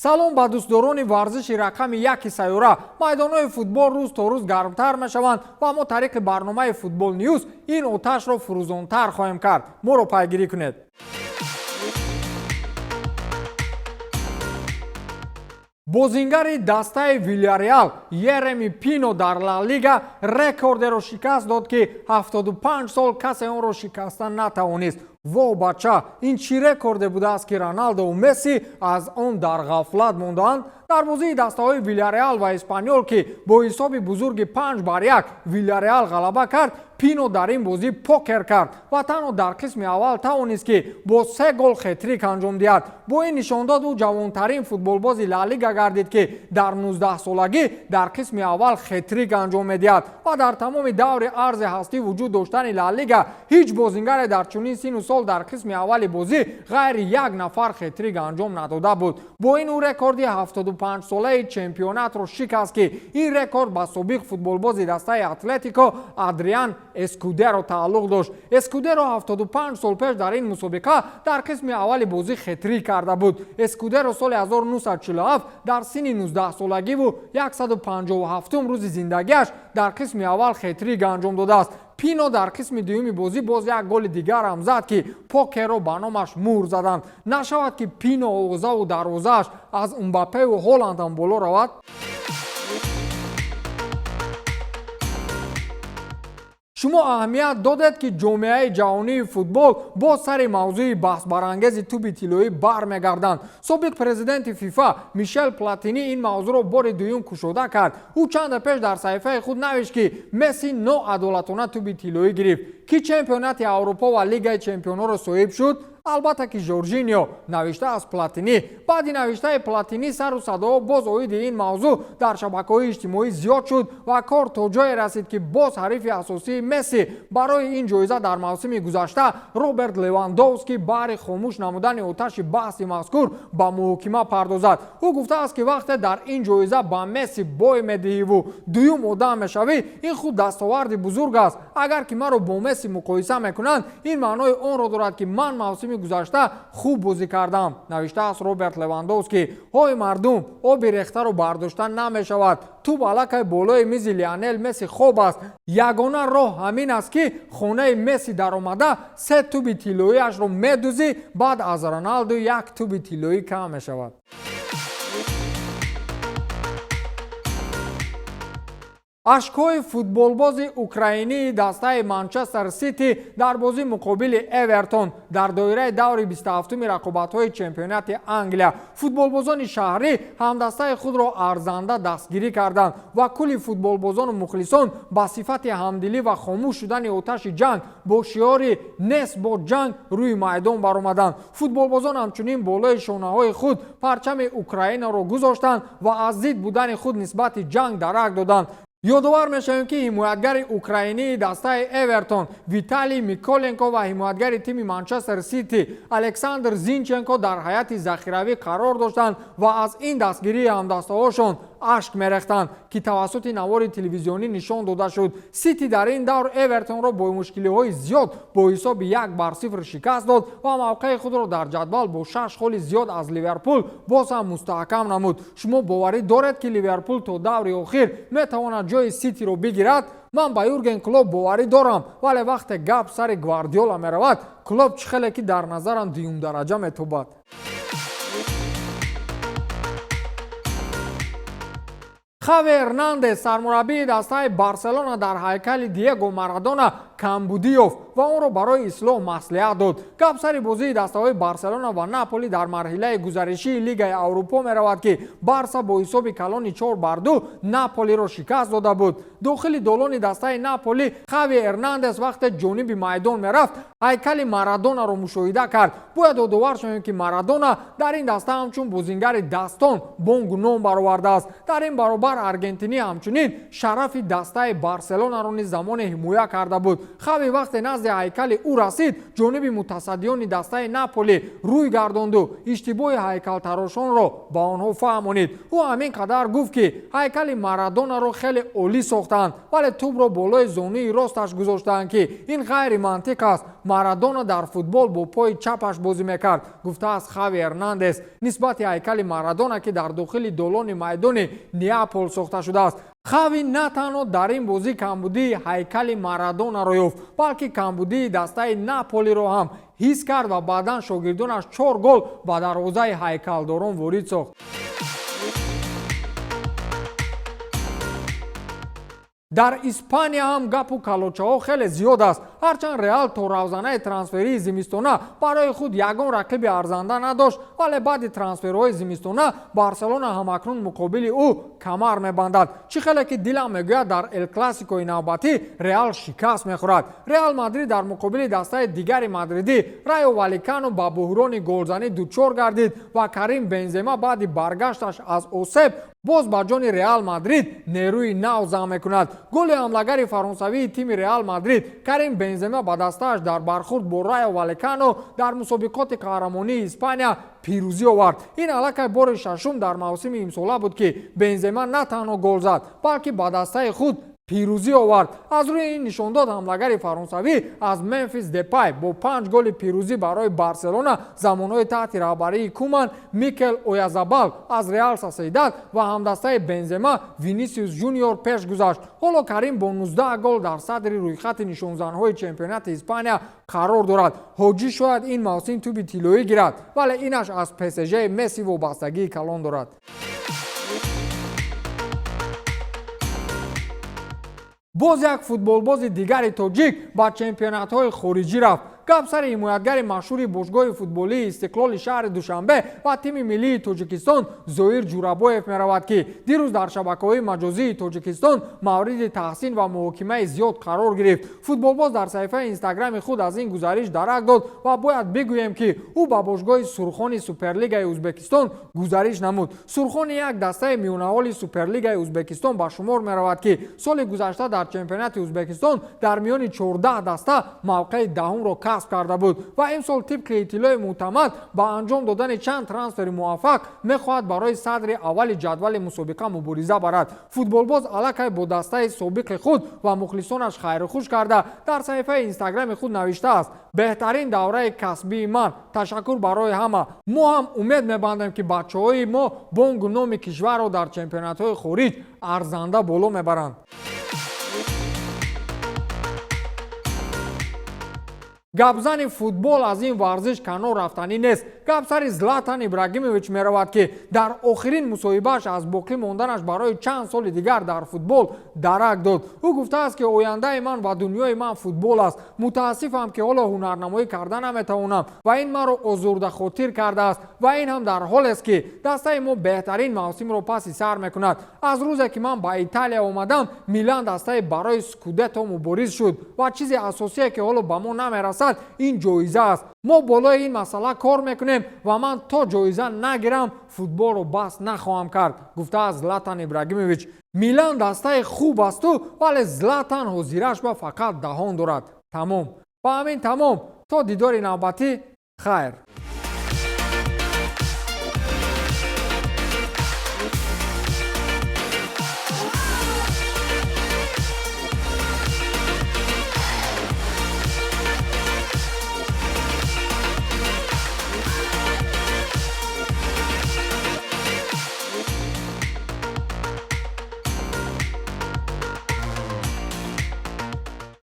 Салом ба дӯстдорони варзиши рақами яки сайёра. Майдонҳои футбол рӯз то рӯз гармтар мешаванд ва мо тариқи барномаи Футбол Ньюс ин оташро фурӯзонтар хоҳем кард. Моро пайгирӣ кунед. Бозингари дастаи Вилярреал Ереми Пино дар Ла Лига рекордеро шикаст дод, ки 75 сол касе онро шикаста натавонист. Во бача, ин чӣ рекорде будааст, ки Роналдову Месси аз он дар ғафлат мондаанд? Дар бозии дастаҳои Вилярреал ва Эспаньол, ки бо ҳисоби бузурги 5-1 Вилярреал ғалаба кард, Пино дар ин бозӣ покер кард ва танҳо дар қисми аввал тавонист, ки бо се гол хетрик анҷом диҳад. Бо ин нишондод ӯ ҷавонтарин футболбози Ла Лига гардид, ки дар 19-солагӣ дар қисми аввал хетрик анҷом медиҳад ва дар тамоми даври арзи ҳастӣ вуҷуд доштани Ла Лига ҳеҷ бозингаре дар чунин сину сол дар қисми аввали бозӣ ғайри як нафар хетрик анҷом надода буд. Бо ин ӯ рекорди 75-солаи чемпионатро шикаст, ки ин рекорд ба собиқ футболбози дастаи Атлетико Адриан Эскудеро тааллуқ дошт. Эскудеро 75 сол пеш дар ин мусобиқа дар қисми аввали бозӣ хетрик карда буд. Эскудеро соли 1947 дар синни 19-солагиву 157 рӯзи зиндагиаш дар қисми аввал хетрик анҷом додааст. Пино дар қисми дуюми бозӣ боз як голи дигарам зад, ки покерро ба номаш муҳр заданд. Нашавад, ки Пино овозаву дарвозааш аз Мбаппеу Ҳоландам боло равад? Шумо аҳамият додед, ки ҷомеаи ҷаҳонии футбол боз сари мавзӯи баҳсбарангези тӯби тиллоӣ бармегарданд. Собиқ президенти ФИФА Мишел Платини ин мавзӯъро бори дуюм кушода кард. Ӯ чанде пеш дар саҳифаи худ навишт, ки Месси ноадолатона тӯби тиллоӣ гирифт. Ки чемпионати Аврупо ва Лигаи чемпионҳоро соҳиб шуд? Албатта ки Жоржинио, навишта аз Платини. Баъди навиштаи Платини сару садоҳо боз оиди ин мавзӯъ дар шабакаҳои иҷтимоӣ зиёд шуд ва кор то ҷое расид, ки боз ҳарифи асосии Месси барои ин ҷоиза дар мавсими гузашта, Роберт Левандовский, баҳри хомӯш намудани оташи баҳси мазкур ба муҳокима пардозад. Ӯ гуфтааст, ки вақте дар ин ҷоиза ба Месси бой медиҳиву дуюм одам мешавӣ, ин худ дастоварди бузург аст. Агар ки маро бо Месси муқоиса мекунанд, ин маънои онро дорад, ки ман мавсими гузашта хуб бозӣ кардам, навиштааст Роберт Левандовский. Ҳой мардум, оби рехтаро бардошта намешавад. Тӯб аллакай болои мизи Лионел Месси хоб аст. Ягона роҳ ҳамин аст, ки хонаи Месси даромада, се тӯби тиллоиашро медузӣ, баъд аз Роналду як тӯби тиллоӣ кам мешавад. Ашкҳои футболбози украинии дастаи Манчестер Сити дар бозӣ муқобили Эвертон дар доираи даври 27-уми рақобатҳои чемпионати Англия. Футболбозони шаҳрӣ ҳамдастаи худро арзанда дастгирӣ карданд ва кулли футболбозону мухлисон ба сифати ҳамдилӣ ва хомӯш шудани оташи ҷанг бо шиори «Нест бо ҷанг» рӯи майдон баромаданд. Футболбозон ҳамчунин болои шонаҳои худ парчами Украинаро гузоштанд ва аз зид будани худ нисбати ҷанг дарак доданд. Ёдовар мешавем, ки ҳимоятгари украинии дастаи Эвертон Виталий Миколенко ва ҳимоятгари тими Манчестер Сити Александр Зинченко дар ҳайати захиравӣ қарор доштанд ва аз ин дастгирии ҳамдастаҳошон ашк мерехтанд, ки тавассути навори телевизионӣ нишон дода шуд. Сити дар ин давр Эвертонро бо мушкилиҳои зиёд бо ҳисоби 1-0 шикаст дод ва мавқеи худро дар ҷадвал бо шаш холи зиёд аз Ливерпул боз ҳам мустаҳкам намуд. Шумо боварӣ доред, ки Ливерпул то даври охир метавонад ҷои Ситиро бигирад? Ман ба Юрген Клоп боварӣ дорам, вале вақте гап сари Гвардиола меравад, Клоп чӣ хеле ки дар назарам дуюмдараҷа метобад. Хави Эрнандес, сармураббии дастаи Барселона, дар ҳайкали Диего Марадона камбудӣ ёфт ва онро барои ислоҳ маслиҳат дод. Гап сари бозии дастаҳои Барселона ва Наполи дар марҳилаи гузаришии Лигаи Аврупо меравад, ки Барса бо ҳисоби калони 4-2 Наполиро шикаст дода буд. Дохили долони дастаи Наполи Хави Эрнандес вақте ҷониби майдон мерафт, ҳайкали Марадонаро мушоҳида кард. Бояд ёдовар шавем, ки Марадона дар ин даста ҳамчун бозингари дастон бонгу ном баровардааст. Дар ин баробар Бародар аргентинӣ ҳамчунин шарафи дастаи Барселонаро низ замоне ҳимоя карда буд. Хави вақте назди ҳайкали ӯ расид, ҷониби мутасаддиёни дастаи Наполи рӯй гардонду иштибоҳи ҳайкалтарошонро ба онҳо фаҳмонид. Ӯ ҳамин қадар гуфт, ки ҳайкали Марадонаро хеле олӣ сохтаанд, вале тӯбро болои зонуи росташ гузоштаанд, ки ин ғайримантиқ аст. Марадона дар футбол бо пои чапаш бозӣ мекард, гуфтааст Хави Эрнандес нисбати ҳайкали Марадона, ки дар дохили долони майдони Неапол сохта шудааст. Хави на танҳо дар ин бозӣ камбудии ҳайкали Марадонаро ёфт, балки камбудии дастаи Наполиро ҳам ҳис кард ва баъдан шогирдонаш чор гол ба дарвозаи ҳайкалдорон ворид сохт. Дар Испания ҳам гапу калочаҳо хеле зиёд аст. Ҳарчанд Реал то равзанаи трансферии зимистона барои худ ягон рақиби арзанда надошт, вале баъди трансферҳои зимистона Барселона ҳамакнун муқобили ӯ камар мебандад. Чӣ хеле ки дилам мегӯяд, дар Эл Классикои навбатӣ Реал шикаст мехӯрад. Реал Мадрид дар муқобили дастаи дигари мадридӣ Райо Валикано ба буҳрони голзанӣ дучор гардид ва Карим Бензема баъди баргашташ аз осеб боз ба ҷони Реал Мадрид нерӯи нав зам мекунад. Голи ҳамлагари фаронсавии тими Реал Мадрид Карим Бензема ба дастааш дар бархурд бо Райо Валекано дар мусобиқоти қаҳрамонии Испания пирӯзӣ овард. Ин аллакай бори шашум дар мавсими имсола буд, ки Бензема на танҳо гол зад, балки ба дастаи худ пирӯзӣ овард. Аз рӯи ин нишондод ҳамлагари фаронсавӣ аз Мемфис Депай бо панҷ голи пирӯзӣ барои Барселона замонҳои таҳти раҳбарии Куман, Микел Оязабал аз Реал Сосьедад ва ҳамдастаи Бензема Винисиус Жуниор пеш гузашт. Ҳоло Карим бо 19 гол дар садри рӯйхати нишонзанҳои чемпионати Испания қарор дорад. Ҳоҷӣ шояд ин мавсим тӯби тиллоӣ гирад, вале инаш аз ПСЖ Месси вобастагии калон дорад. Боз як футболбози дигари тоҷик ба чемпионатҳои хориҷӣ рафт. Гап сари ҳимоятгари машҳури бошгоҳи футболии Истиқлоли шаҳри Душанбе ва тими миллии Тоҷикистон Зоир Ҷурабоев меравад, ки дирӯз дар шабакаҳои маҷозии Тоҷикистон мавриди таҳсин ва муҳокимаи зиёд қарор гирифт. Футболбоз дар саҳифаи Инстаграми худ аз ин гузариш дарак дод ва бояд бигӯем, ки ӯ ба бошгоҳи Сурхони Суперлигаи Ӯзбекистон гузариш намуд. Сурхони як дастаи миёнаҳоли Суперлигаи Ӯзбекистон ба шумор меравад, ки соли гузашта дар чемпионати Ӯзбекистон дар миёни 14 даста мавқеи даҳумро касб карда буд ва имсол тибқи иттилои мӯътамад ба анҷом додани чанд трансфери муваффақ мехоҳад барои садри аввали ҷадвали мусобиқа мубориза барад. Футболбоз аллакай бо дастаи собиқи худ ва мухлисонаш хайрухуш карда, дар саҳифаи Инстаграми худ навиштааст: «Беҳтарин давраи касбии ман, ташаккур барои ҳама. Мо ҳам умед мебандем, ки бачаҳои мо бонгу номи кишварро дар чемпионатҳои хориҷ арзанда боло мебаранд». Гапзани футбол аз ин варзиш канор рафтанӣ нест. Гап сари Златан Ибрагимович меравад, ки дар охирин мусоҳибааш аз боқӣ монданаш барои чанд соли дигар дар футбол дарак дод. Ӯ гуфтааст, ки ояндаи ман ва дунёи ман футбол аст. Мутаассифам, ки ҳоло ҳунарнамоӣ карда наметавонам ва ин маро озурдахотир кардааст. Ва ин ҳам дар ҳолест, ки дастаи мо беҳтарин мавсимро паси сар мекунад. Аз рӯзе ки ман ба Италия омадам, Милан дастаи барои скудетто мубориз шуд ва чизи асосие, ки ҳоло ба мо намерасад, ин ҷоиза аст. Мо болои ин масъала кор мекунем ва ман то ҷоиза нагирам, футболро бас нахоҳам кард, гуфтааст Златан Ибрагимович. Милан дастаи хуб асту, вале Златан ҳозираш ба фақат даҳон дорад. Тамом, ба ҳамин тамом. То дидори навбатӣ, хайр.